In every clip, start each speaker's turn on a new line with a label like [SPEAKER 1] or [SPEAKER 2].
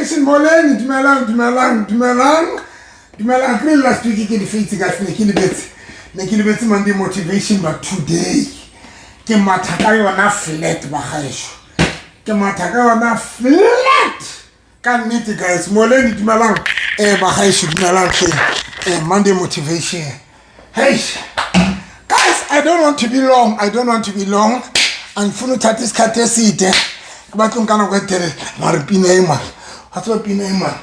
[SPEAKER 1] Motivation moleng, dumelang, dumelang, dumelang, dumelang. Ke last week ke di feitse ka ne ke lebetse, ne ke lebetse Monday Motivation, but today ke matha ka yona flat ba gaesho, ke matha ka yona flat ka nnete guys. Moleng, dumelang, ba gaesho, dumelang hle. Monday Motivation. Hey guys, I don't want to be long, I don't want to be long. Angifuni uthatha isikhathi eside, ke batla nka nako e telele. Mare pina e mane, wa tseba pina e mane,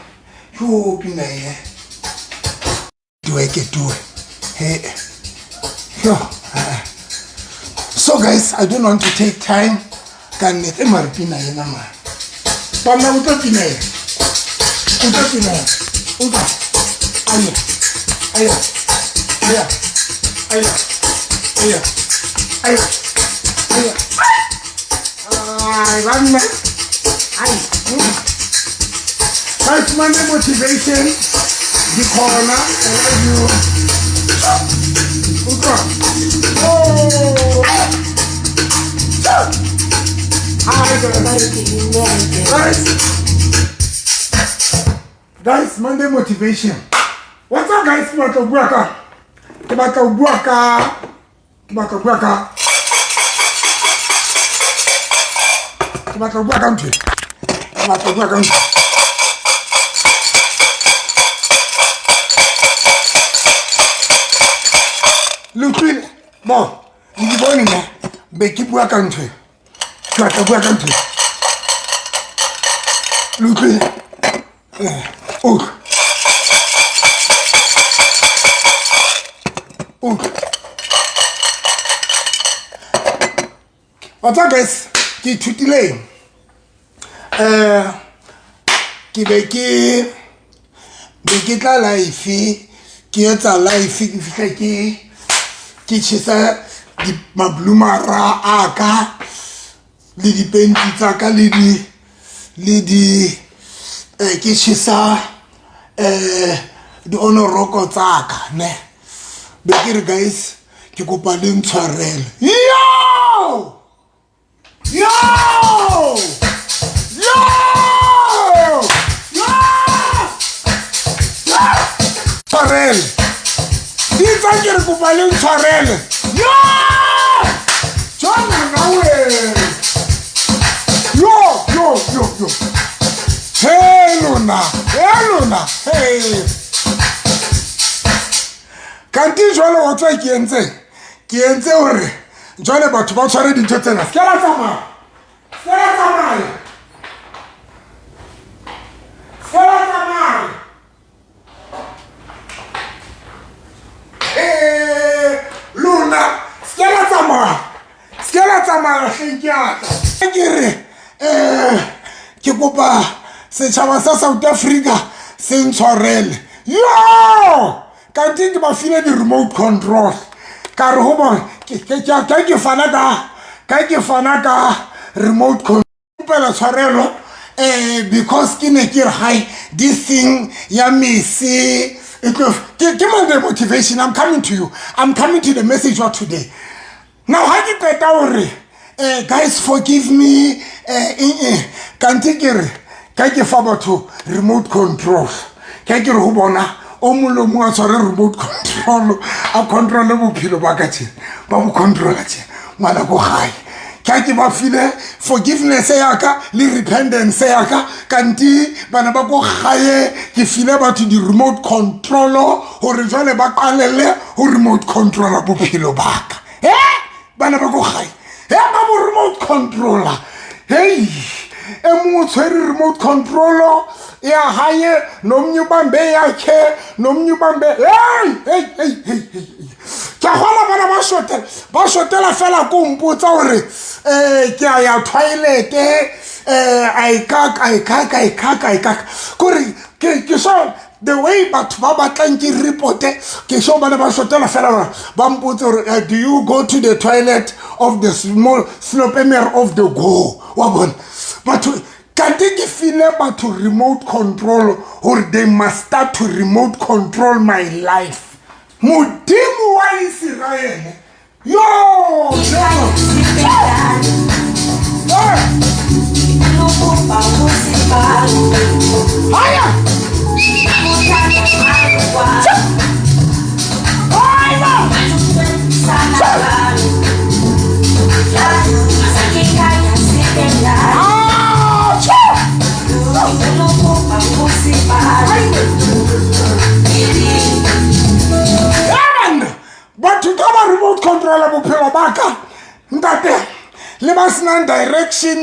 [SPEAKER 1] yo pina e tue ke tue he yo. So guys, I don't want to take time ka nnete. Mare pina ena mane, banna, utlwa pina e, utlwa pina e, utlwa. Aya, aya, aya, aya, aya, aya, aya, ai banna, ai. Guys, Monday Motivation dikhona. I love you. Utlwa. Oh, hi guys. Guys, guys, Monday Motivation. What's up guys? Ke batla ho bua ka, ke batla ho bua ka, ke batla ho bua ka, ke batla ho bua ka ntho e. Ke batla ho bua ka ntho. Le utlwile? Bon, le di bone ne? Be ke bua ka ntho e. Ke batla ho bua ka ntho e. Le utlwile? Utlwa. Utlwa. What's up guys? Ke ithutileng? Ke be ke be ke tla life, ke etsa life, ke fihla ke tjhesa di mablumara a ka le dipenti tsa ka le di le di ke tjhesa di-onoroko tsa ka ne. Be ke re guys, ke kopa le ntshwarele. Yo yo yo yo, tshwarele di tsa, ke re kopa le ntshwarele. Yo jona nawe, yo yo yo yo, he lona, he lona, he kanti jwale wa tswa ke entseng? Ke entse hore jwale batho ba tshware dintho tsena. Se la tsamaya, se la tsamaya, se la tsamaya. Lona se la tsamaya, se la tsamaya hleng. Ke atla ke re ke kopa setjhaba sa South Africa se ntshwarele. Yo kanti ke ba file di-remote control, ka re ho bona ke fana ka ke fana ka remote control. Kopela tshwarelo because ke ne ke re hi, this thing ya mese e tlo ke Monday Motivation. I'm coming to you, I'm coming to the message of today. Now ha ke qeta hore guys, forgive me, kanti ke re ka ke fa batho remote control, ka ke re ho bona o mong le mong a tshware remote control, a controle bophelo ba ka tjena, ba bo controla tjena ngwana ko gae. Ka ke ba file forgiveness ya ka le repentance ya ka, kanti bana ba ko gae ke file batho di-remote control hore jwale ba qalelle ho remote controla bophelo ba ka. He bana ba ko gae, he ba bo remote controller. Hey, e mong o tshwere remote control ya hae, nomnye ubambe yakhe, nomnye ubambe. Hey hey hey hey hey, ke a gola bana ba shotela, ba shotela fela ko mpotsa hore ke a ya toilet, a e kaka, a e kaka, a e kaka, a e kaka. Kore ke so the way batho ba batlang ke reporte, ke sure bana ba shotela fela gore ba mpotse gore do you go to the toilet of the small slopemer of the go wa bona batho. Kante ke file batho remote control gore they must start to remote control my life. Modimo wa Iseraele, yo jalo. Hey! ba senang direction,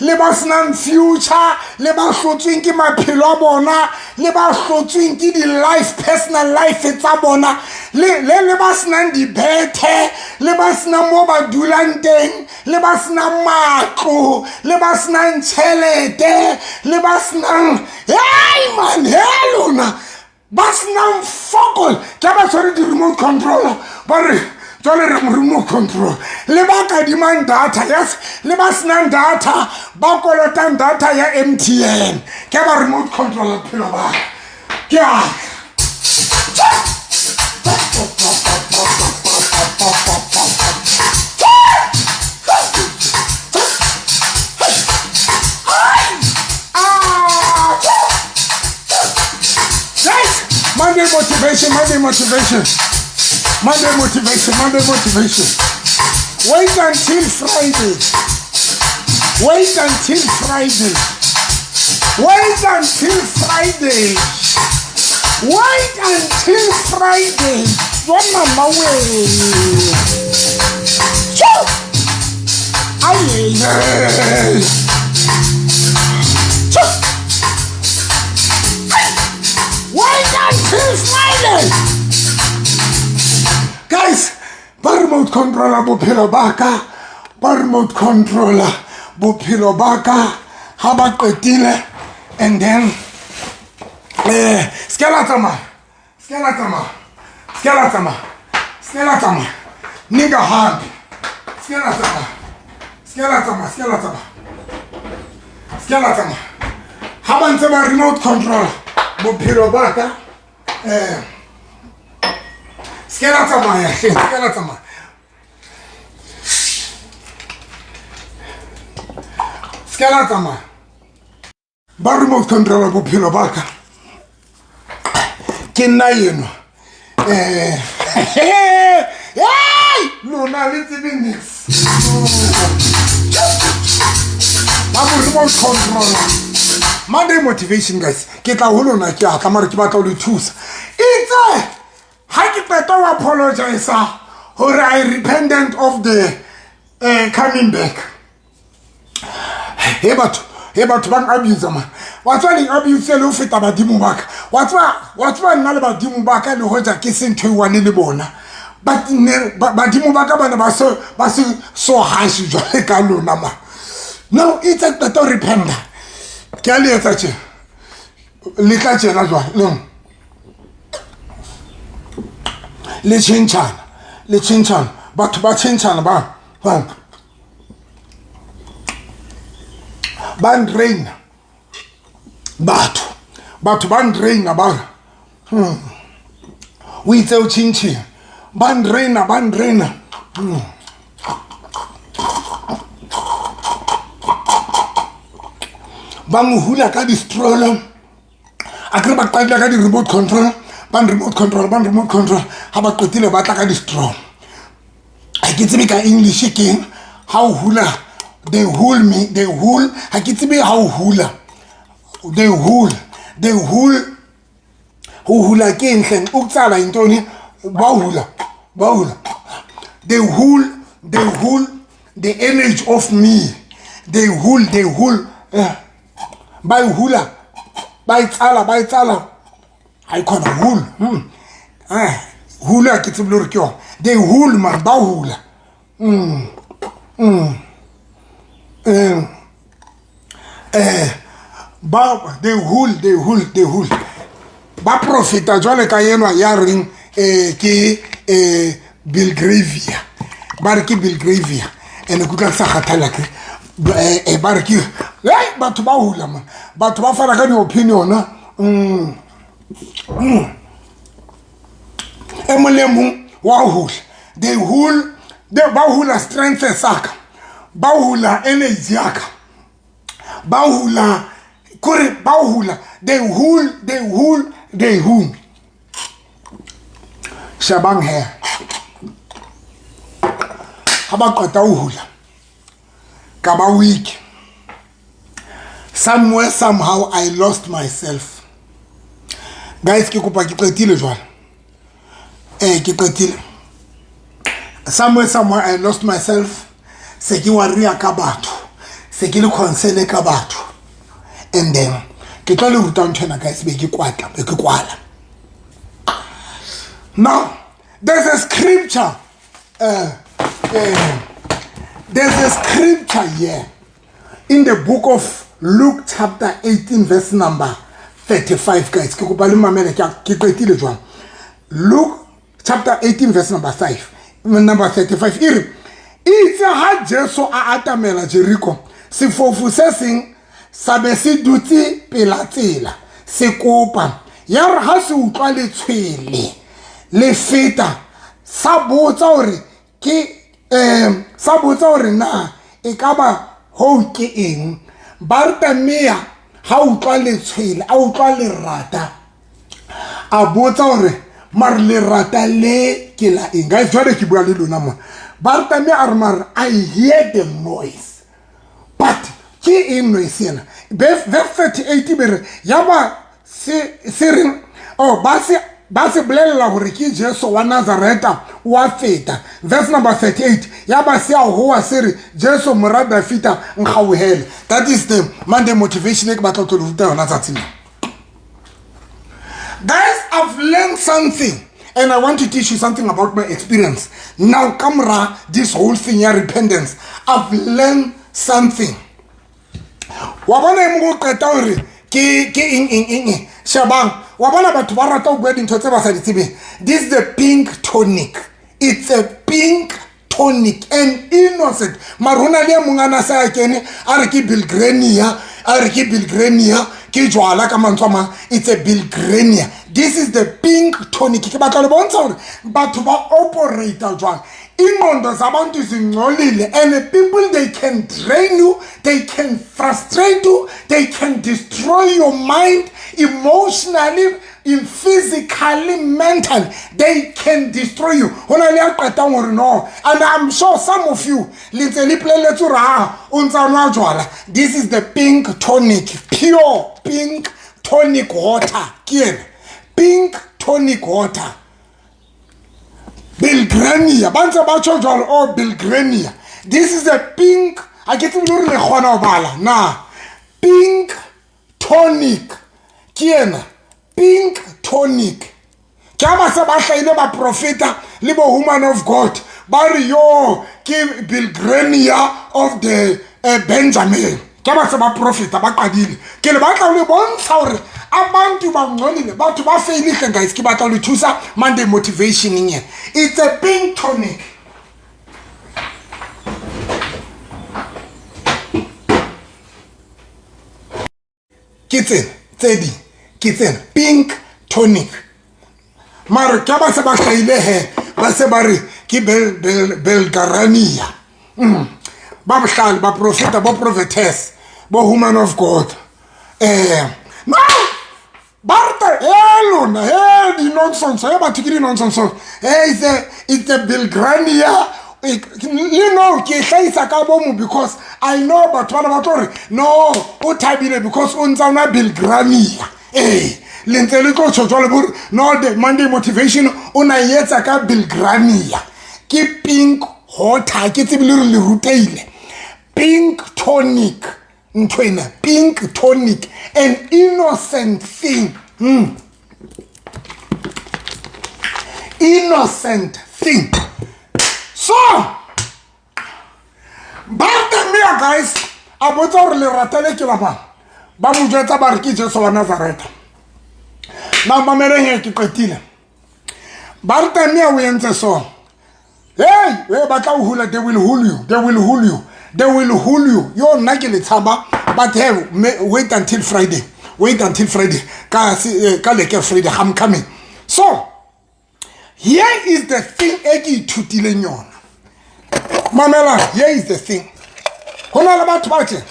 [SPEAKER 1] le ba senang future, le ba hlotsweng ke maphelo a bona, le ba hlotsweng ke di-life, personal life tsa bona, le ba senang dibethe, le ba senang mo ba dulang teng, le ba senang matlo, le ba senang tšhelete, le ba senang, hey man, he lona ba senang fokol, ke ba tshwere di-remote control, ba re jwale re remote control, le ba kadimang data, yes, le ba senang data, ba kolotang data ya MTN, ke ba remote control bophelo ba ke a. Monday motivation, Monday motivation, Monday motivation, Monday motivation. Wait until Friday. Wait until Friday. Wait until Friday. Wait until Friday. Yo mama we. Choo! Ay, ay. Choo! Wait until Friday. Guys, ba remote controller bophelo ba ka, ba remote controller bophelo ba ka, ha ba qetile, and then se ke la tsamaya, se ke la tsamaya, se ke la tsamaya, se ke la tsamaya, nigga hampe, se ke la tsamaya, se ke la tsamaya, se ke la tsamaya, se ke la tsamaya. Ha ba ntse ba remote control bophelo ba ka, se ke la tsamaya hle, se ke la tsamaya. Se ke la tsamaya. Ba remote control bophelo ba ka, ke nna enwa. Hey, lona le tsebe nix. Ba mo remote control. Monday motivation, guys. Ke tla ho lona, ke a tla, mare ke batla ho le thusa. Itse ha ke qeta ho apologize hore I repentant of the coming back. He batho, he batho ba abuse man. Wa tswa le abuse le ho feta badimo ba ka. Wa tswa nna le badimo ba ka le hoja ke se ntho e one le bona. But ne badimo ba ka bana ba so ba se so harsh jwale ka lona ma. Now itse qeta ho repenta. Ke a le etsa tje. Le tla tjena jwale. Le le tjhentjhana, le tjhentjhana, batho ba tjhentjhana ba ba ndraina batho, batho ba ndraina ba o itse o tjhentjhile, ba ndraina, ba ndraina. Ba mo hula ka di-stroller, a kere ba qadile ka di-remote control, ba remote control, ba remote control, ha ba qetile ba tla ka di-straw. Ha ke tsebe ka English keng, ha o hula, they hul me, they hul, ha ke tsebe ha o hula, they hul, they hul, ho hula ke eng hleng, o tsala ntoni, ba hula, ba hula, they hul, they hul the energy of me, they hul, they hul, ba e hula, ba e tsala, ba e tsala, ha e khona hul, hula ke tsebe le hore ke yona, they hul man, ba hula. Ba they hul, they hul, they hul. Ba profita jwale ka enwa ya reng ke Bill Gravia. Ba re ke Bill Gravia. Ene ke utlwa ke sa kgathala ke. Ba re ke, hey, batho ba hula man. Batho ba fana ka di-opinion. E mong le mong wa hula. They hul, they ba hula strength sa ka. Ba hula energy ya ka. Ba hula, kore ba hula. They hul, they hul, they hul. Shabang he. Ha ba qeta ho hula, ka ba weak. Somewhere, somehow, I lost myself. Guys, ke kopa ke qetile jwale. Ke qetile. Somewhere, somewhere, I lost myself. Se ke warrior ka batho, se ke le concern ka batho. And then ke tlo le ruta ntho ena, guys, be ke kwatla, be ke kwala. Now there's a scripture, there's a scripture here in the book of Luke chapter 18 verse number 35. Guys, ke kopa le mamele, ke qetile jwang. Luke chapter 18 verse number 5, number 35 e re, itse ha Jesu a atamela Jericho, sefofu se seng sa be se dutse pela tsela se kopa. Ya re ha se utlwa letshwele le feta, sa botsa hore ke sa botsa hore na e ka ba ho ke eng. Bartamea ha utlwa letshwele, a utlwa lerata, a botsa hore mare lerata le ke la eng. Guys, jwale ke bua le lona mona. Bartamea a re, mare I hear the noise, but ke eng noise ena? Verse 38 be re ya ba se reng, oh, ba se bolella hore ke Jesu wa Nazareta wa feta. Verse number 38, ya ba se a hoa se re, Jesu mora Dafita, nkgauhele. That is the Monday motivation e ke batla ho tlo le ruta yona tsatsing lena. Guys, I've learned something and I want to teach you something about my experience. Now, kamra, this whole thing ya repentance, I've learned something. Wa bona e mong o qeta hore ke eng eng eng eng. Shebang, wa bona batho ba rata ho bua dintho tse ba sa di tsebeng. This is the pink tonic. It's a pink tonic and innocent. Mara hona le e mong a na sa kene a re ke Bilgrania, a re ke Bilgrania, ke jwala ka mantswe a mang. It's a Bilgrania. This is the pink tonic. Ke batla le bontsha hore batho ba operate jwang. Ingqondo zabantu zingcolile, and the people, they can drain you, they can frustrate you, they can destroy your mind emotionally, in physically, mentally, they can destroy you. Ho na le ya qetang hore no, and I'm sure some of you le ntse le ipolelletse hore ha o ntsa nwa jwala. This is the pink tonic, pure pink tonic water. Ke ena pink tonic water, Bilgrania. Ba ntse ba tjho jwalo, oh, Bilgrania. This is a pink, ha ke tsebe le hore le kgona ho bala na. Pink tonic ke ena, pink tonic. Ke ha ba se ba hlahile ba profeta le bo woman of God, ba re yo ke Bilgrania of the Benjamin. Ke ba se ba profeta ba qadile. Ke le batla ho le bontsha hore abantu bangcolile, batho ba faile hle. Guys, ke batla ho le thusa Monday motivation ena. It's a pink tonic. Ke tsena tse ding, ke tsena pink tonic. Mare ke ba se ba hlahile he, ba se ba re ke Belgarania. Ba bohlale ba profeta, bo prophetess, bo woman of God. No, ba rata e lona he di-nonsense, he batho ke di-nonsense. He it's a Belgrania. You know, ke hlahisa ka bomo because I know batho bana ba tlo re no o thabile because o ntsa ona Belgrania. Ee, le ntse le tlo tjho jwalo bore no, the Monday motivation o na etsa ka Belgrania. Ke pink water, ke tsebe le re le ruteile. Pink tonic, ntho ena pink tonic, an innocent thing. Innocent thing. So Bartimea, guys, a botsa hore lerata le ke la mang. Ba mo jwetsa ba re ke Jesu wa Nazareta. Na mameleng he, ke qetile. Bartimea o entse so. Hey, hey, ba tla o hula, they will hul you, they will hul you, they will hul you. Yo nna ke le tshaba, but hey, wait until Friday. Wait until Friday. Ka ka leke Friday, I'm coming. So, here is the thing e ke ithutileng yona. Mamela, here is the thing. Ho na le batho ba tje.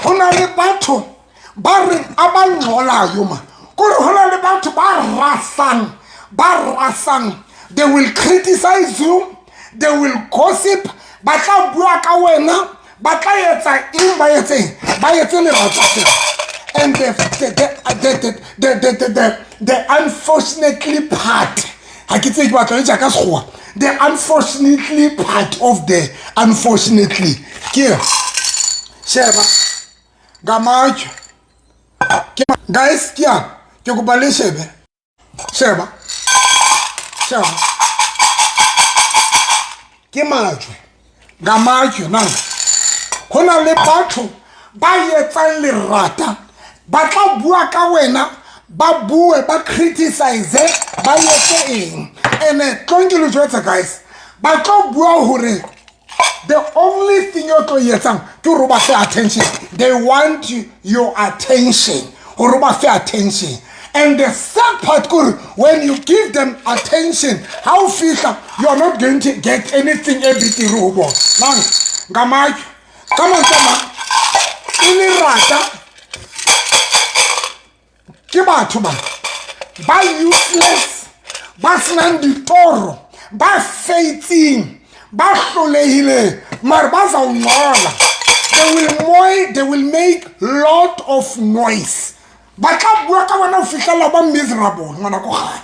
[SPEAKER 1] Ho na le batho ba re a ba ngxolayo ma. Kore ho na le batho ba rasang, ba rasang. They will criticize you, they will gossip, ba tla bua ka wena, ba tla etsa eng, ba etseng, ba etse lerata fela. And the unfortunately part, Ga ke tsebe ke batla e ja ka Sekgowa. The unfortunately part of the unfortunately ke sheba ngamatyo. Guys, ke yang ke kopa le shebe. Sheba. Sheba. Ke majwe. Ngamatyo nang. Ho na le batho ba etsang lerata, ba tla bua ka wena, ba bue, ba criticize, ba etse eng. Ene tlong ke le jwetsa, guys, ba tlo bua hore the only thing o tlo e etsang ke hore o ba fe attention. They want your attention, hore o ba fe attention. And the sad part ke hore when you give them attention, ha o fihla, you are not going to get anything e betere ho bona. Nang ngamatyo ka mantswe a mang, e lerata ke batho ba ba useless, ba senang ditoro, ba feitseng, ba hlolehileng, mare ba sa ngcola. They will make lot of noise. Ba tla bua ka wena ho fihlela ba miserable, ngwana ko gae.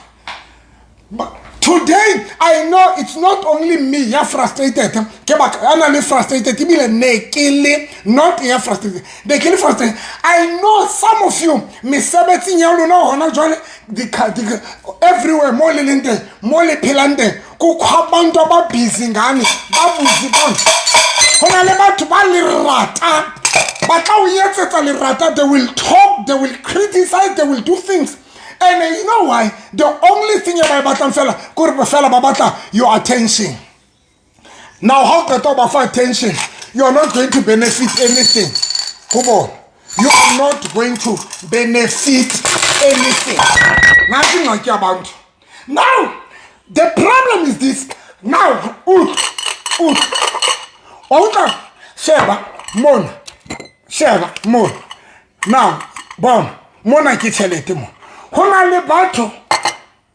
[SPEAKER 1] Today I know it's not only me ya frustrated, ke ba ana le frustrated, ebile ne ke le not ya frustrated, ne ke le frustrated. I know some of you mesebetsing ya lona hona jwale, everywhere mo le leng teng, mo le phelang teng, kukho abantu ababhizi ngani, ba busy bona. Ho na le batho ba lerata, ba tla o etsetsa lerata. They will talk, they will criticize, they will do things. And you know why? The only thing e ba e batlang fela ke hore fela ba batla your attention. Now ha o qeta ho ba fa attention, you are not going to benefit anything ho bona. You are not going to benefit anything. Nantsi ingxaki yabantu. Now the problem is this. Now utlwa, wa utlwa, sheba mona, sheba mona. Now bona mona, ke tjhelete mo. Ho na le batho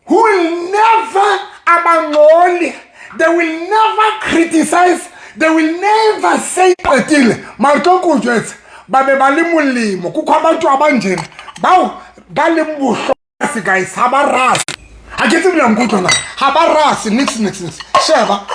[SPEAKER 1] who will never abangcoli, they will never criticize, they will never say qetile, mare tlo ko jwetsa, ba be ba le molemo. Kukho abantu abanjena bao ba leng bohlokwa, guys. Ha ba rase, ha ke tsebe la nkutlwa na. Ha ba rase nix, nix, nix. Sheba,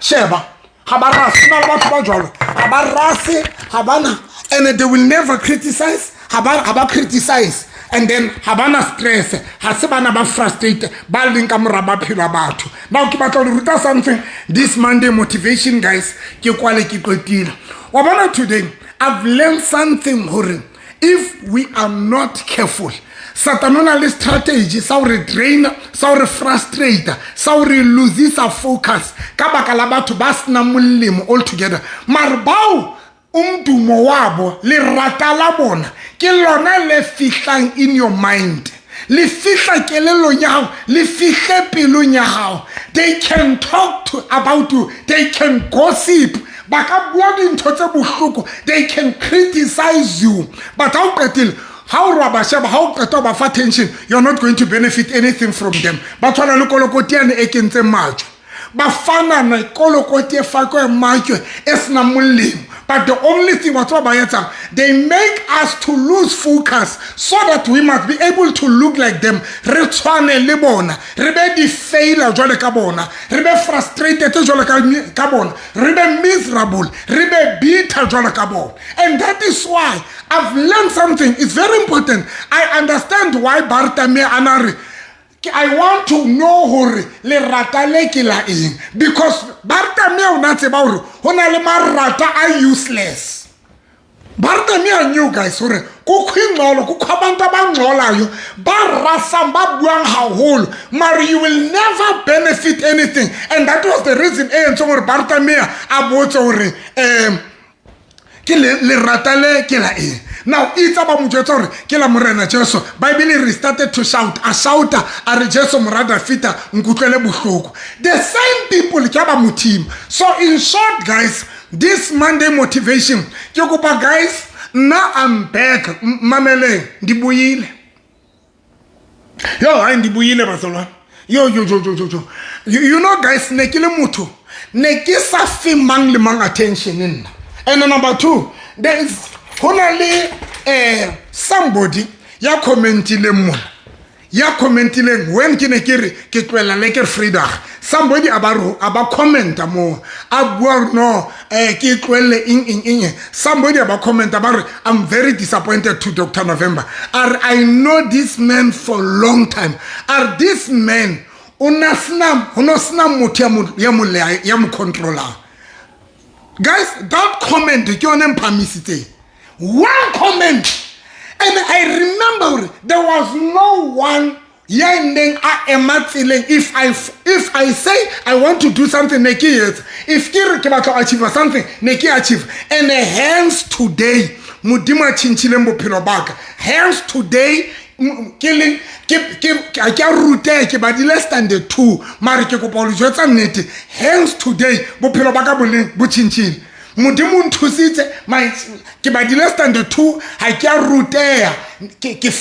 [SPEAKER 1] sheba, ha ba rase. Na le batho ba jwalo, ha ba rase, ha bana, and they will never criticize. Ha ba criticize, and then ha bana stress, ha se bana ba frustrated ba leng ka mora maphelo a batho. Now ke batla ho le ruta something this Monday motivation, guys. Ke kwale, ke qetile. Wa bona, today I've learned something, hore if we are not careful, Satan o na le strategy sa ho re draina, sa ho re frustrate, sa ho re losisa focus ka baka la batho ba senang molemo altogether, mare bao umdumo wabo, lerata la bona ke lona le fihlang in your mind, le fihla kelellong ya hao, le fihle pelong ya hao. They can talk about you, they can gossip, ba ka bua dintho tse bohloko, they can criticize you, but ha o qetile, ha o re wa ba sheba, ha o qeta ho ba fa attention, you're not going to benefit anything from them. Ba tshwana le kolokoti yane e kentseng majwe. Ba fana na kolokoti e fakwe majwe e senang molemo, but the only thing batho ba ba etsang, they make us to lose focus so that we must be able to look like them, re tshwane le bona, re be di-failure jwale ka bona, re be frustrated jwale ka bona, re be miserable, re be bitter jwale ka bona. And that is why I've learned something. It's very important. I understand why Bartame a re, I want to know hore lerata le ke la eng, because Bartame o na tseba hore ho na le marata a useless. Bartame knew, guys, hore kukho ingxolo, kukho abantu abangxolayo, ba rasang, ba buang haholo, mare you will never benefit anything. And that was the reason e entseng hore Bartamea a botse hore ke lerata le ke la eng. Now itse ba mo jwetsa hore ke la Morena Jesu, Bible re started to shout, a shouta a re, "Jesu mora Dafita, nkutlwele bohloko." The same people ke ba mo team. So in short, guys, this Monday motivation, ke kopa, guys, nna I'm back. Mameleng, ndibuyile. Yo, hayi, ndibuyile, bazalwane. Yo, yo, yo, yo, yo, yo. You know, guys, ne ke le motho ne ke sa fe mang le mang attention nna. And number two, there is ho na le somebody ya commentileng mona. Ya commentileng when ke ne ke re ke tlohela Lekker Vrydag, somebody a ba a ba commenta mo, a bua no ke tlohelle eng eng eng. Somebody a ba commenta ba re, "I'm very disappointed to Dr November." A re, "I know this man for long time." A re, "This man o na sena, ho no sena motho ya mo controllang." Guys, that comment ke yone mphamisitseng. One comment. And I remember hore there was no one ya neng a ema tseleng. If I say I want to do something, ne ke etsa. If ke re ke batla ho achieve something, ne ke achieve. And hence today Modimo a tjhentjhileng bophelo ba ka. Hence today ke leng ke a ke a ruteha, ke badile standard 2, mare ke kopa ho le jwetsa nnete, hence today bophelo ba ka bo leng bo tjhentjhile. Modimo o nthusitse. Ke badile standard 2, ha ke a ruteha, ke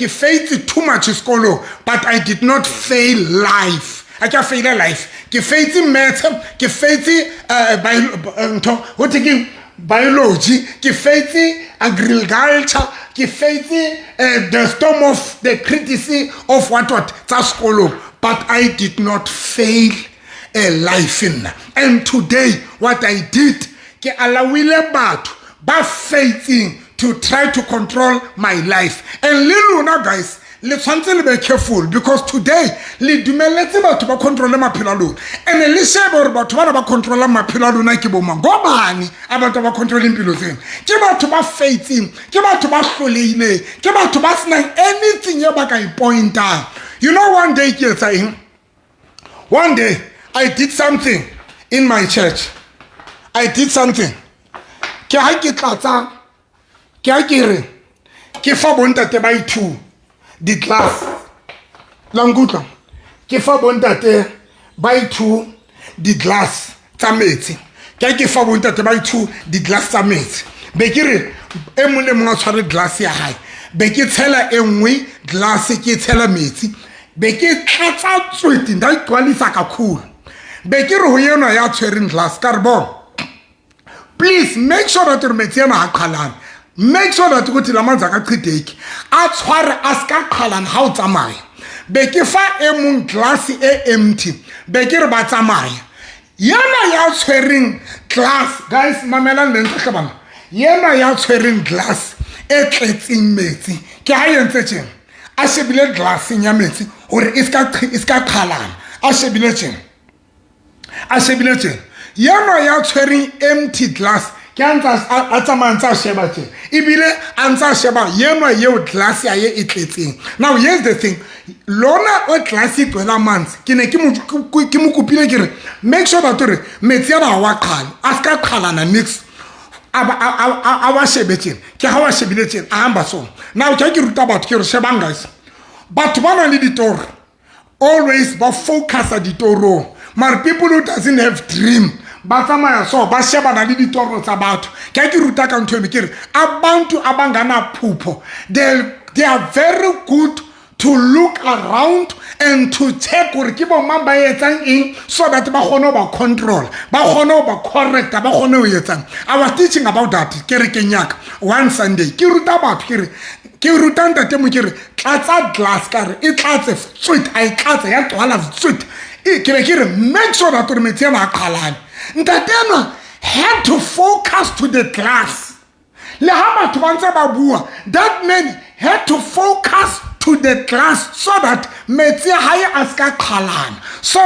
[SPEAKER 1] failed too much sekolong, but I did not fail life. A ke a faile life. Ke failed maths, ke failed ntho ho thwe ke biology, ke failed agriculture, ke failed the storm of the criticism of what tsa sekolong, but I did not fail a life nna. And today what I did, ke allowile batho ba faithing to try to control my life. And le lona guys, le tshwanetse le be careful, because today le dumelletse batho ba controle maphelo a lona. And le shebe gore batho bana ba controlang maphelo a lona ke bomang, gobane a batho ba controle impilo tsena ke batho ba faithing, ke batho ba hlolehileng, ke batho ba senang anything e ba ka e pointang. You know, one day ke etsa eng? One day I did something in my church. I did something. Ke ha ke tlatsa, ke ha ke re ke fa bontate ba i2 di-glass. La nkutlwa? Ke fa bontate ba i2 di-glass tsa metsi. Ke ha ke fa bontate ba i2 di-glass tsa metsi, be ke re e mong le mongwe a tshware glass ya hae, be ke tshela e nngwe glass, ke tshela metsi, be ke tlatsa tswete, ndayigcwalisa kakhulu. Be ke re ho enwa ya tshwereng glass, ka re, "Bona, please make sure that gore metsi ana ha qhalane. Make sure that ukuthi la manzi akachitheki, a tshware, a ska qhalana ha o tsamaya." Be ke fa e mong glass e empty, be ke re ba tsamaya. Yena ya tshwereng glass, guys, mamelang le ntse bana, yena ya tshwereng glass e tletseng metsi, ke ha entse tjena, a shebile glasseng ya metsi hore e ska qhalana, a shebile tjena, a shebile tjena. Yena ya tshwereng empty glass, ke a ntse a tsamaya, ntse a sheba tjena, ebile a ntse a sheba yenwa eo glass ya ye e tletseng. Now here's the thing, lona o glass e tlwela manzi, ke ne ke mo kopile, ke re, "Make sure that gore metsi ana ha wa qhale, a ska qhalana nix." A wa shebe tjena, ke ha wa shebile tjena, a hamba. So now ke ha ke ruta batho, ke re, "Shebang guys, batho ba nang le ditoro always ba focusa ditorong, mare people who doesn't have dream ba tsamaya so, ba shebana le ditoro tsa batho." Ke ha ke ruta ka ntho eno, ke re abantu abanganaphupho, they are very good to look around and to check gore ke bo mang ba etsang eng, so that ba kgone ho ba control, ba kgone ho ba correcta, ba kgone ho etsang. I was teaching about that kerekeng yaka one Sunday. Ke ruta batho, ke re, ke ruta ntate mo, ke re, "Tlatsa glass." Ka re, "E tlatse tswit." A e tlatse, ya tswala tswit. Ke be ke re, "Make sure that gore metsi ana a qhalane." Ntate enwa had to focus to the glass. Le ha batho ba ntse ba bua, that man had to focus to the glass so that metsi a hae a ska qhalana. So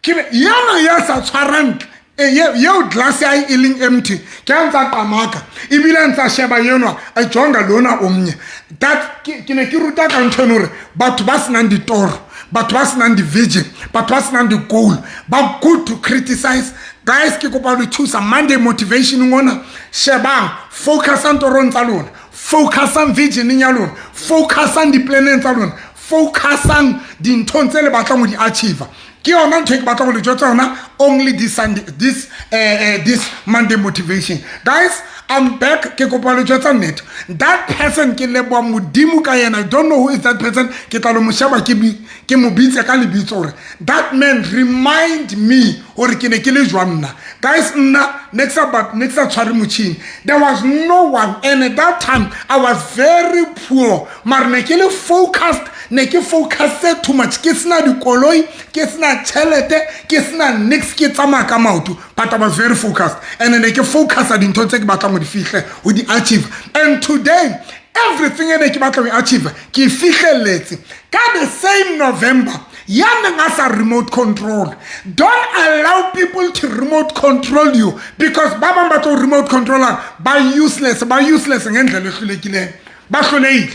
[SPEAKER 1] ke yena ya sa tshwarang yeo glass ya hae e leng empty, ke a ntse a qamaka, ebile a ntse a sheba enwa, a jonga lona omnye. That ke ne ke ruta ka ntho eno, hore batho ba senang ditoro, batho ba senang di-vision, batho ba senang di-goal, ba good to criticize. Guys, ke kopa ho le thusa Monday motivation ngona. Shebang, focusang torong tsa lona, focusang visioneng ya lona, focusang di-planeng tsa lona, focusang dinthong tse le batlang ho di achieve. Ke yona ntho e ke batlang ho le jwetsa yona only this Sunday, this Monday motivation. Guys, I'm back. Ke kopa le jwetsa nnete, that person, ke leboha Modimo ka yena. I don't know who is that person. Ke tla lo mo sheba, ke mo bitse ka lebitso, hore that man remind me hore ke ne ke le jwang nna. Guys, nna ne ke sa ne ke sa tshware motjhini. There was no one, and at that time I was very poor, mare ne ke le focused. Ne ke focuse too much, ke sena dikoloi, ke sena tšhelete, ke sena nix, ke tsamaya ka maoto, but I was very focused and ne ke focusa dintho tse ke batlang go di fihle, go di achieve. And today everything e ne ke batla go e achieve ke fihlelletse ka the same November ya neng a sa remote control. Don't allow people to remote control you, because ba bang ba tlo remote controller ba useless, ba useless ngendlela ehlulekileng, ba hlolehile.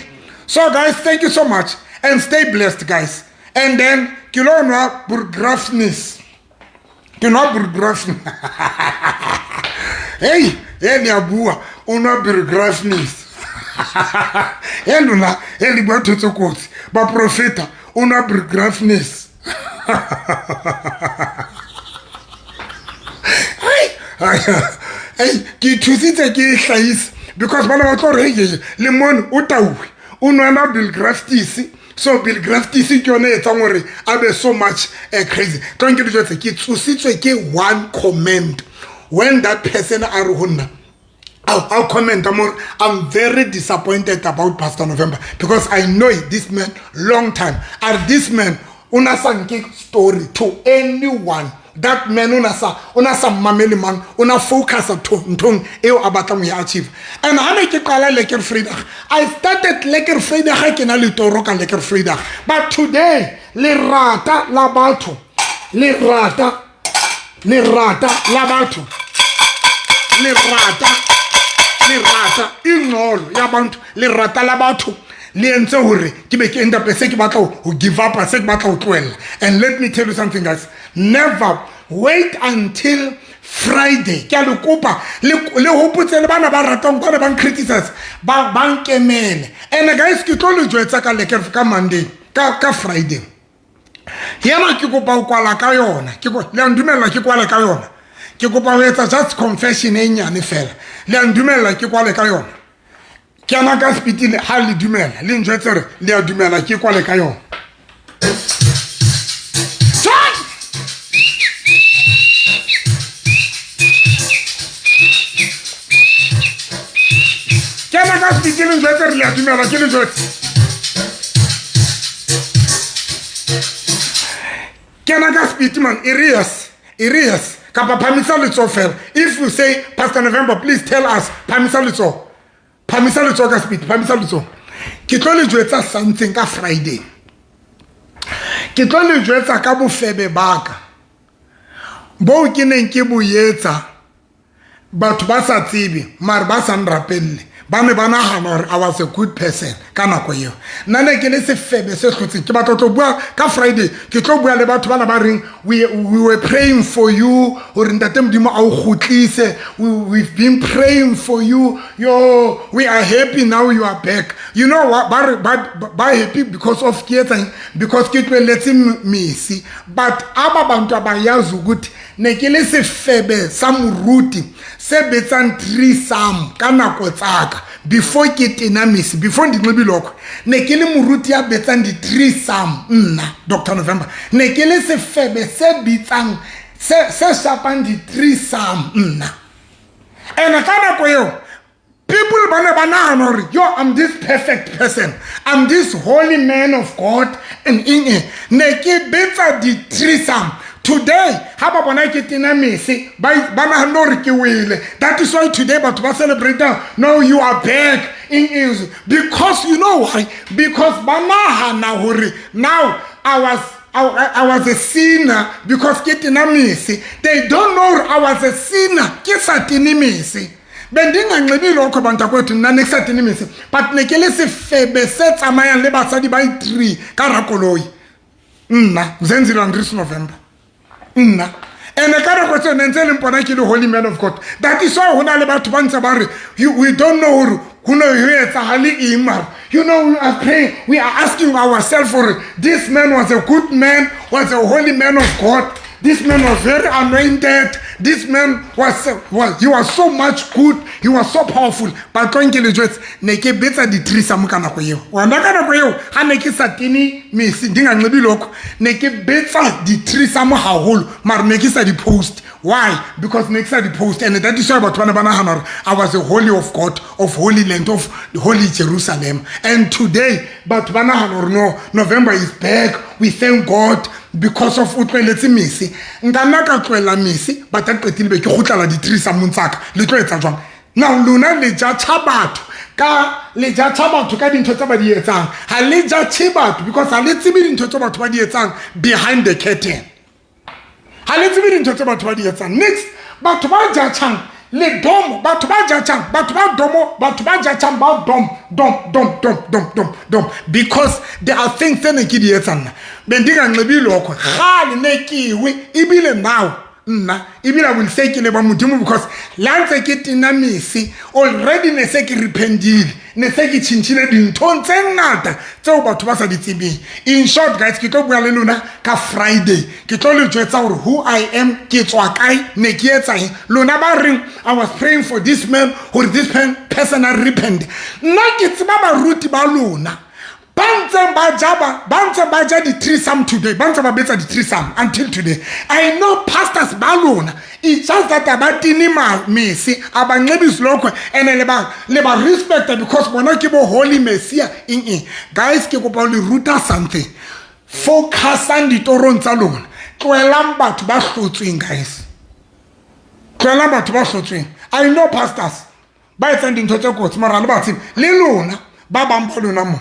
[SPEAKER 1] So guys, thank you so much and stay blessed, guys. And then ke lo nwa Burgrafnis, ke nwa Burgrafnis. Hey, e ne a bua o nwa Burgrafnis e lona e le bua ntho tse kotsi, baprofeta o nwa Burgrafnis. Ei, ke ithusitse ke e hlahisa because bana ba tlo re hey, le mone o tauwe o nwana Bilgraftis. So Bilgraftis ke yone e etsang gore a be so much crazy. Tlong ke dijetse ke tsositswe ke one comment when that person a re ho nna, I'll comment more. I'm very disappointed about Pastor November because I know this man long time. And this man una sa nke story to anyone. That man una sa mamele mang, una focus to nthong eo a batlang ho e achieve. And ha ne ke qala Lekker Vrydag, I started Lekker Vrydag ha ke na le toro ka Lekker Vrydag. But today lerata la batho, lerata, lerata la batho, lerata, lerata ingxolo yabantu, lerata la batho le entse hore ke be ke end up se ke batla ho give up, se ke batla ho tlohella. And let me tell you something, guys, never wait until Friday. Ke a le kopa le hopotse le bana ba ratang bana ba criticize ba ba nkemele. And guys, ke tlo le jwetsa ka Lekker ka Monday, ka Friday yena ke kopa ho kwala ka yona. Ke le a ndumella ke kwale ka yona. Ke kopa ho etsa just confession e nyane fela. Le a ndumella ke kwale ka yona. Ke ana ka speed ha le dumela, le njwetse hore le a dumela ke kwale ka yona. Ke ana ka speed le njwetse hore le a dumela ke le jwetse. Ke ana ka speed man, Irias, Irias kapa phamisa letsoho fela. If you say Pastor November, please tell us, phamisa letsoho. Phamisa letsoho ka speed, phamisa letsoho. Ke tlo le jwetsa something ka Friday. Ke tlo le jwetsa ka bofebe baka bo ke neng ke bo etsa batho ba sa tsebe mare ba sa nrapelle, ba ne ba nahana hore I was a good person ka nako eo. Nna ne ke le sefebe se hlotseng. Ke batla ho tlo bua ka Friday, ke tlo bua le batho bana ba reng we were praying for you hore ntate Modimo a o kgutlise. We've been praying for you. Yo, we are happy now you are back. You know what? Ba happy because of ke etsang, because ke tlohelletse mesi. But aba bantu abayazi ukuthi ne ke le sefebe sa moruti se betsang threesome ka nako tsaka before ke tena mesi, before ndinxibe lokho ne ke le moruti ya betsang di-threesome. Nna Dr. November ne ke le sefebe se bitsang se shapang di-threesome nna. And ka nako eo people ba ne ba nahana hore yo, I'm this perfect person, I'm this holy man of God, and eng eng ne ke betsa di-threesome. Today ha ba bona ke tena mese, ba nahana hore ke wele. That is why today batho ba celebrate, no, you are back in is because you know why? Because ba nahana hore now I was a sinner because ke tena mese. They don't know I was a sinner ke sa tene mese. Bendinganxibi lokho bantakwethu nna ne ke sa tene mese, but ne ke le sefebe se tsamayang le basadi ba i-3 ka rakoloi. Nna Zenzile Andries November nna. And ka nako tseo ne ntse le mpona ke le holy man of God. That is why ho na le batho ba ntse ba re we don't know hore ho ne ho etsahale eng mara. You know, we are praying, we are asking ourselves for this man was a good man, was a holy man of God. This man was very anointed. This man was he was so much good. He was so powerful. But tlo nke le jwetse, ne ke betsa di-threesome ka nako eo. Wona ka nako eo ha ne ke sa tene mese, ndinganxibi lokho, ne ke betsa di-threesome haholo, mare ne ke sa di-post. Why? Because ne ke sa di-post, and that is why batho ba ne ba nagana gore I was a holy of God, of Holy Land, of Holy Jerusalem. And today batho ba nagana gore, no, November is back, we thank God because of o tlohelletse mese. Nka nna ka tlohella mese, but a qetile be ke kgutlela di-threesomeng tsaka. Le tlo etsa jwang now? Lona le judge batho ka, le judge batho ka dintho tse ba di etsang. Ha le judge batho because ha le tsebe dintho tse batho ba di etsang behind the curtain. Ha le tsebe dintho tse batho ba di etsang. Next, batho ba judgeang le domo, batho ba judgeang, batho ba domo, batho ba judgeang ba dom dom dom dom dom dom dom, because there are things tse ne ke di etsang nna bendinganxibi lokho kgale, ne kewe ebile now nna ebile I will say ke leba Modimo because la ntse ke tena mese already, ne se ke repentile, ne se ke tšhintšhile dinthong tse ngata tseo batho ba sa di tsebeng. In short, guys, ke tlo bua le lona ka Friday. Ke tlo le jwetsa gore who I am, ke tswa kae, ne ke etsa eng. Lona ba reng I was praying for this man gore this person a repent, nna ke tseba baruti ba lona ba ntseng ba ja, ba ntse ba ja di-threesome today, ba ntse ba betsa di-threesome until today. I know pastors ba lona. It's just that a ba tene mese, a ba nxibi silokwe, and le ba respecta because bona ke bo holy messia, eng eng. Guys, ke kopa ho le ruta something. Focusang ditorong tsa lona. Tlohelang batho ba hlotsweng, guys. Tlohelang batho ba hlotsweng. I know pastors ba etsang dintho tse kotsi, mara le ba tsebe. Le lona ba bang ba lona mo,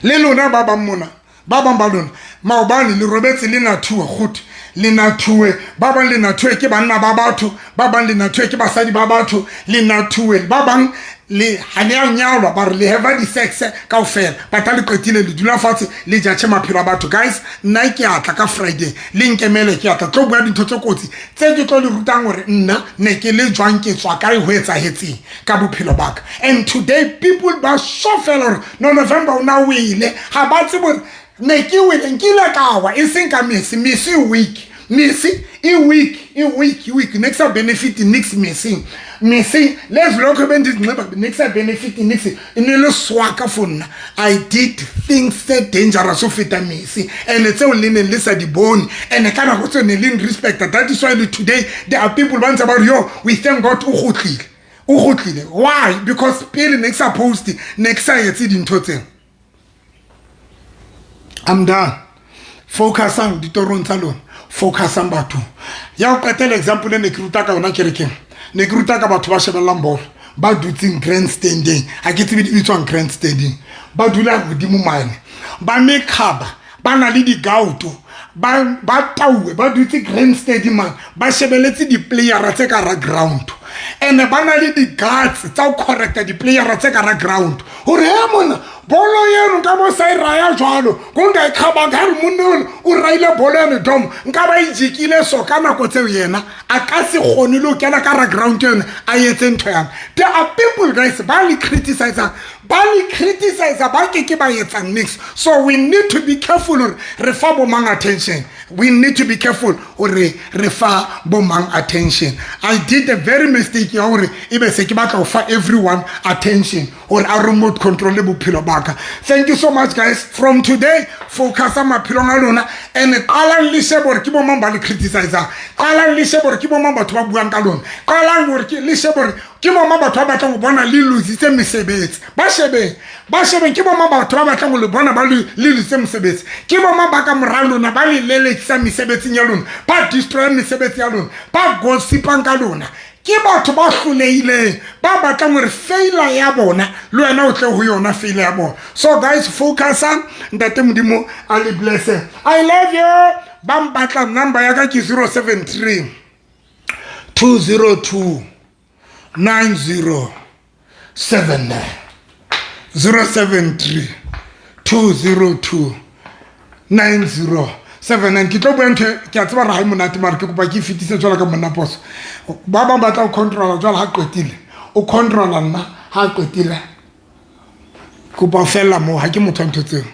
[SPEAKER 1] le lona ba bang mona, ba bang ba lona maobane le robetse le nathuwe gote, le nathuwe. Ba bang le nathuwe ke banna ba batho, ba bang le nathuwe ke basadi ba batho, le nathuwe. Ba bang le ha le a nyalwa, ba re le have di-sex kaofela, but ha le qetile le dula fatshe le judge maphelo a batho. Guys, nna ke atla ka Friday, le nkemele. Ke atla tlo bua dintho tse kotsi tse ke tlo le rutang gore nna ne ke le jwang, ke tswa kae, ho etsahetseng ka bophelo ba ka. And today people ba so fela gore no, November o na wele. Ha ba tsebe gore ne ke wele, nkile ka wa, e seng ka mese. Mese e weak, mese e weak, e weak, e weak. Ne ke sa benefit nix meseng. Mese lezi lokho bendizinxiba, ne ke sa benefit nix, e ne le swaka for nna. I did things tse dangerous ho feta mese, and tseo le neng le sa di bone, and ka nako tseo ne le nrespecta. That is why le today there are people ba ntse ba re, yo, we thank God o kgutlile, o kgutlile. Why? Because pele ne ke sa post, ne ke sa etse dintho tseo. I'm done. Focusang ditorong tsa lona, focusang bathong. Ya go qetela, example e ne ke ruta ka yona kerekeng, ne ke ruta ka batho ba shebellang bolo, ba dutseng grandstanding, ha ke tsebe di bitswang grandstanding, ba dula godimo mane, ba mekhaba, ba na le digauto, ba tauwe, ba dutse grandstanding mane, ba shebeletse di-playera tse ka ra ground, and ba na le di-guts tsa ho correcta di-playera tse ka ra ground gore, he monna, bolo eno nka bo sa e raya jwalo, ko nka e kgabang ga re monna ono o raile bolo yone dom, nka ba e jekile. So ka nako tseo yena a ka se kgone le ho kena ka ra ground yone a etse ntho yana. There are people, guys, ba le criticizang, ba le criticize, ba ke ke ba etsang nix. So we need to be careful hore re fa bo mang attention. We need to be careful hore re fa bo mang attention. I did a very mistake ya hore ebe se ke batla ho fa everyone attention hore a remote control le bophelo ba ka. Thank you so much, guys. From today, focus maphelong a lona and qalang le shebe hore ke bo mang ba le criticizang. Qalang le shebe hore ke bo mang batho ba buang ka lona. Qalang hore ke le shebe hore ke bo mang batho ba batlang ho bona le lositse mesebetsi. Ba shebeng, ba shebeng, ke bo mang batho ba batlang ho le bona ba le lositse mosebetsi. Ke bo mang ba ka mora lona, ba le lelekisang mesebetsing ya lona, ba destroy mesebetsi ya lona, ba gossipang ka lona? Ke batho ba hlolehileng, ba batlang hore failure ya bona le wena o tle ho yona failure ya bona. So guys, focusang. Ntate Modimo a le blesse. I love you. Ba mpatlang, number ya ka ke 073 202 9079, 073 202 9079. Ke tlo bua ntho ke a tseba re ha e monate, mare ke kopa ke e fetise jwalo ka monna poso. Ba bang ba tla o controla jwalo, ha qetile o controla nna, ha qetile kopa o fella moo. Ha ke motho wa ntho tseo.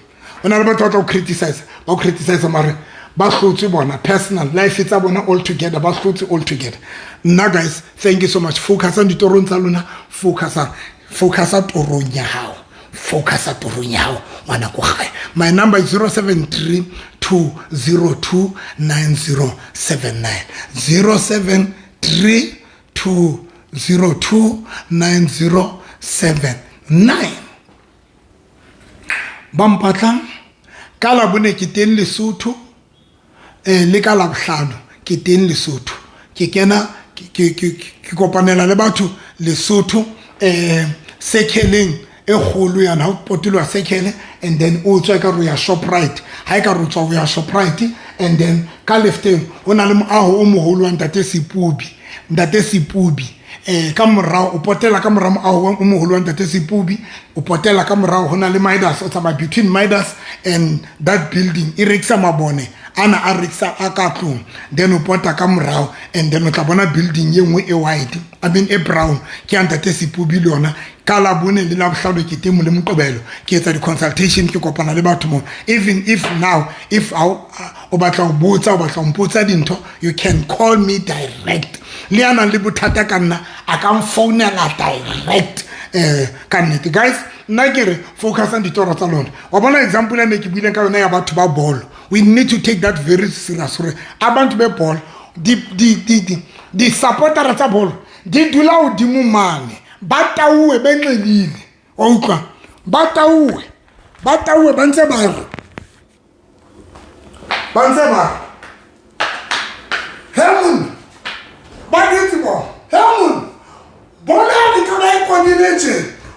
[SPEAKER 1] O na le batho ba tla o criticize, ba o criticize, mare Ba hlotswe bona, personal life tsa bona all together, ba hlotswe all together. Nna guys, thank you so much. Focusang ditorong tsa lona, focusang, focusa torong ya hao, focusa torong ya hao, ngwana ko gae. My number is 073 202 9079, 073 202 9079. Ba mpatlang ka Labone, ke teng Lesotho, le ka Labohlano ke teng Lesotho. Ke kena ke kopanela le batho Lesotho, sekheleng e kgolo yana. Ha o potoloha sekhele and then o tswa, ka re o ya Shoprite, ha e ka re o tswa o ya Shoprite, and then ka lefteng ho na le moaho o moholo wa Ntate Sepubi. Ntate Sepubi, ka morao, o potela ka mora moaho o moholo wa Ntate Sepubi, o potela ka morao, ho na le Midas. O tsamaya between Midas and that building e rekisa mabone ana a rekisa a ka tlong. Then o pota ka morao and then o tla bona building e nngwe e white, I mean e brown, ke ya Ntate Sepubi le yona. Ka Labone le Labohlano ke teng, mo le Moqobelo, ke etsa di-consultation, ke kopana le batho mo. Even if now, if o batla ho botsa, o batla ho mpotsa dintho, you can call me direct. Le ya nang le bothata ka nna a ka mfounela direct. Ka nnete guys, nna ke re focusang ditoro tsa lona. Wa bona example ya ne ke buileng ka yona ya batho ba bolo, we need to take that very serious, gore abantu bebolo, di-supportera tsa bolo di dula hodimo mane, ba tauwe, benxelile, wa utlwa, ba tauwe, ba tauwe, ba ntse ba re, ba ntse ba re, he monna, ba dutse bona, he monna, bolo yane ka ba e konile tje,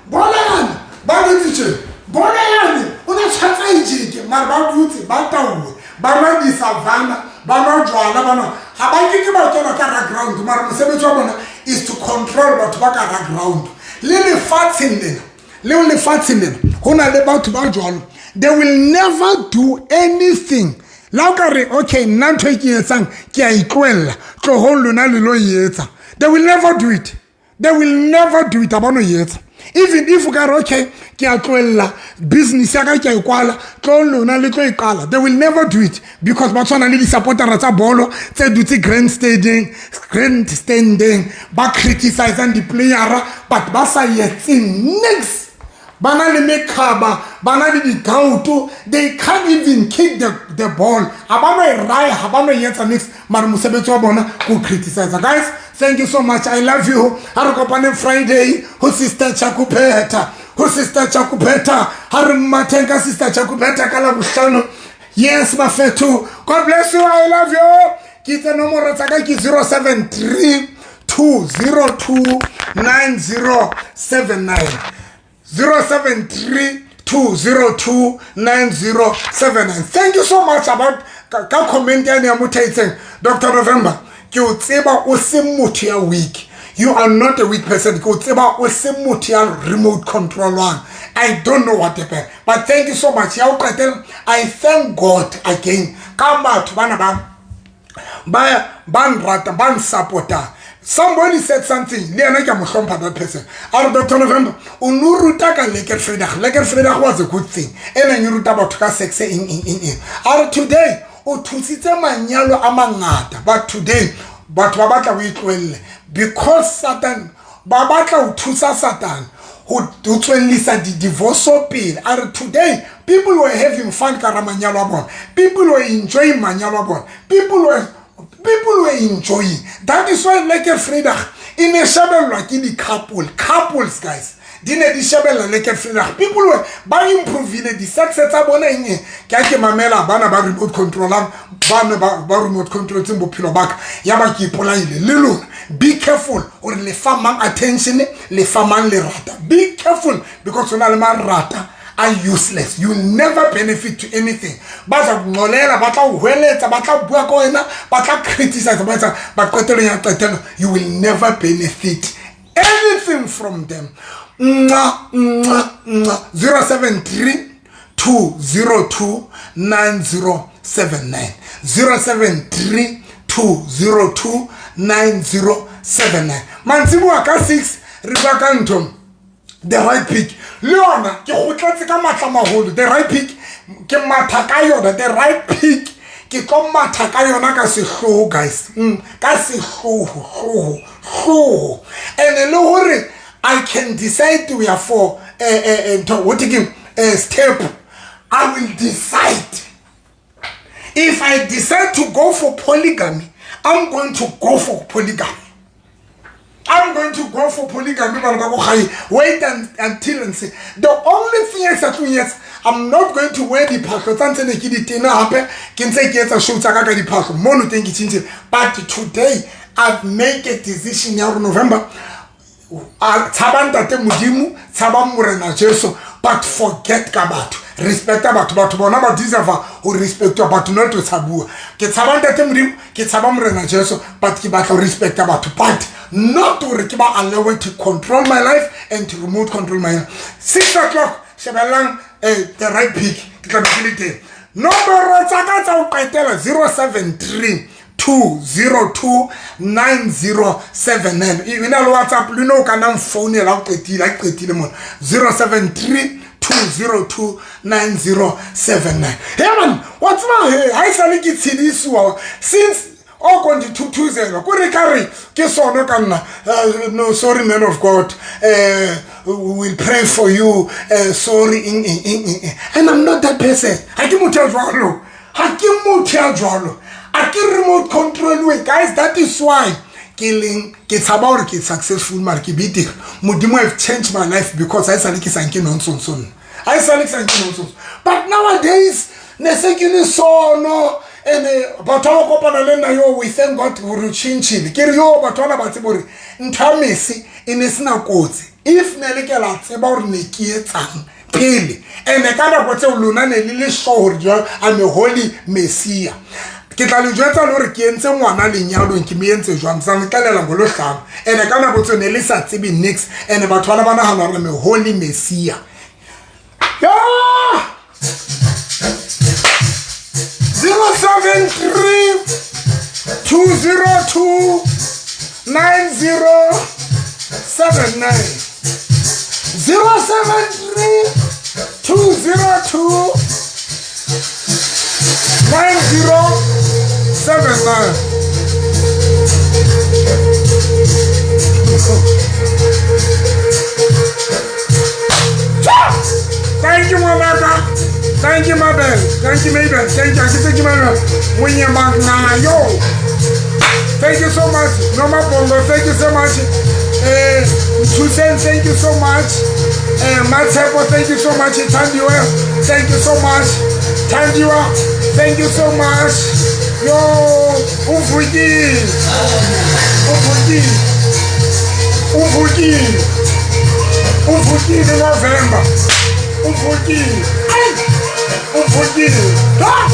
[SPEAKER 1] bolo yane ba dutse tje, bolo yane o ne tshwatsa ejeke, mare ba dutse ba tauwe, ba nwa di-Savanna, ba nwa jwala, ba nwa, ga ba ke ba kena ka ra ground, mare mosebetsi wa bona is to control batho ba ka ra ground. Le lefatsheng lena, le lefatsheng lena go na le batho ba jwalo. They will never do anything. La o ka re, okay, nna ntho e ke etsang ke a itlohella, tlohong lona le lo e etsa, they will never do it. They will never do it. A ba no e etsa. Even if o ka re, okay, ke a tlohella business ya ka, ke a e kwala, tlohong lona le tlo e qala, they will never do it, because ba tshwana le di-supportera tsa bolo tse dutse grandstanding, grandstanding, ba criticizang di-playera, but ba sa etseng nix. Ba na le mekhaba, ba na le digauto, they can't even kick the ball, ga ba no e raya, ga ba no e etsa nix, mare mosebetsi wa bona ko criticize. Guys, thank you so much, I love you. Ha re kopane Friday ho Sister Chakuphetha, ho Sister Chakuphetha. Ha re mmatheng ka Sister Chakuphetha ka Labohlano. Yes bafethu, God bless you, I love you. Ke itse nomoro tsa ka ke 073 202 9079, 073 202 9079. Thank you so much about ka comment yane ya motho a itseng, Dr November, ke o tseba o se motho ya weak. You are not a weak person. Ke o tseba o se motho ya remote controlwang. I don't know what happened, but thank you so much. Ya o qetela, I thank God again ka batho bana ba nrata, ba nsupporta. Somebody said something, le yena ke a mo hlompha that person, a re, Dr November, o no ruta ka Lekker Vrydag. Lekker Vrydag was a good thing e neng e ruta batho ka sex, eng eng eng eng. A re today o thusitse manyalo a mangata, but today batho ba batla o itlohelle because Satan ba batla ho thusa Satan ho tswellisa di-divorce pele. A re today people were having fun ka ra manyalo a bona, people were enjoying manyalo a bona, people were enjoying. That is why Lekker Vrydag e ne shebellwa ke di-couple, couples guys, di ne di shebella Lekker Vrydag. People were ba improvile di-sex tsa bona, eng eng. Ke a ke mamela bana ba remote controlang, ba ne ba remote controletseng bophelo baka, ya ba ke ipolaile. Le lona, be careful gore le fa mang attention, le fa mang lerata. Be careful, because o na le marata are useless. You never benefit to anything. Ba tla nqolela, ba tla o hweletsa, ba tla bua ka wena, ba tla criticize, ba etsa ba qetelong ya qetelo, you will never benefit anything from them. Nqa nqa nqa. 073 202 9079, 073 202 9079. Mantsiboa ka 6 re bua ka ntho The Right Pick. Le yona ke kgotletse ka matla maholo. The Right Pick, ke matha ka yona. The Right Pick ke Ke tlo matha ka yona ka sehloho guys. Ka sehloho, hloho, hloho. And le hore I can decide to ya for ntho what ke step. I will decide. If I decide to go for polygamy, I'm going to go for polygamy. I'm going to go for polygamy. Bana ba ko gae. Wait until and see. The only thing e sa tlo etsa, I'm not going to wear diphahlo tsa ntse ne ke di tena hape ke ntse ke etsa show tsa ka ka diphahlo mono teng ke tjhentjhile. But today I've made a decision ya hore November a tshaba ntate Modimo, tshaba Morena Jesu, but forget ka batho, respecta batho, batho bona ba deserve ho respectwa, batho not to tshabuwa. Ke tshaba ntate Modimo, ke tshaba Morena Jesu, but ke batla ho respecta batho, but not hore ke ba allow to control my life and to remote control my life. 6 o'clock shebellang the right pick, ke tla be ke le teng. Nomoro tsa ka tsa ho qetela 073 202 9079. E na le WhatsApp le no ka nang founela o qetile, ha ke qetile mona. 073 202 9079. He man, wa tseba he ha e sale ke tshedisiwa since o ko ndithuthuzela ko re ka re ke sono ka nna. No, sorry man of God, we will pray for you, sorry in, in, in, in. And I'm not that person. Ha ke motho ya jwalo, ha ke motho ya jwalo, a ke remote control we guys. That is why ke leng ke tshaba hore ke successful, mara ke betere. Modimo have changed my life because ha e sale ke sa nke nonsense nna, ha e sale ke sa nke nonsense. But nowadays ne se ke le sono and batho ba kopana le nna, yo, we thank God hore o tjhentjhile. Ke re yo, batho bana ba tsebe hore ntho ya mese e ne sena kotsi if ne le ke la tseba hore ne ke etsang pele. And ka nako tseo lona ne le le sure hore jwang I'm a holy messiah. Ke tla le jwetsa le hore ke entse ngwana lenyalong, ke me entse jwang, sa le tlalela ngolohlano. And ka nako tseo ne le sa tsebe nix, and batho bana ba nahana hore I'm a holy messiah. Yeah! 073 202 9079. 073 202 9079. Thank you, Mamaka. Thank you, Mabel. Thank you, Mabel. Thank you. Thank you, Mabel. Yo. Thank you so much. Noma Bongo, thank you so much. Tusen, thank you so much. Matsepo, thank you so much. Tandiwa, thank you so much. Tandiwa, thank you so much. Yo, Uvuki. Uvuki. Uvuki. Uvuki November. Uvuki. Uvuki. Ah!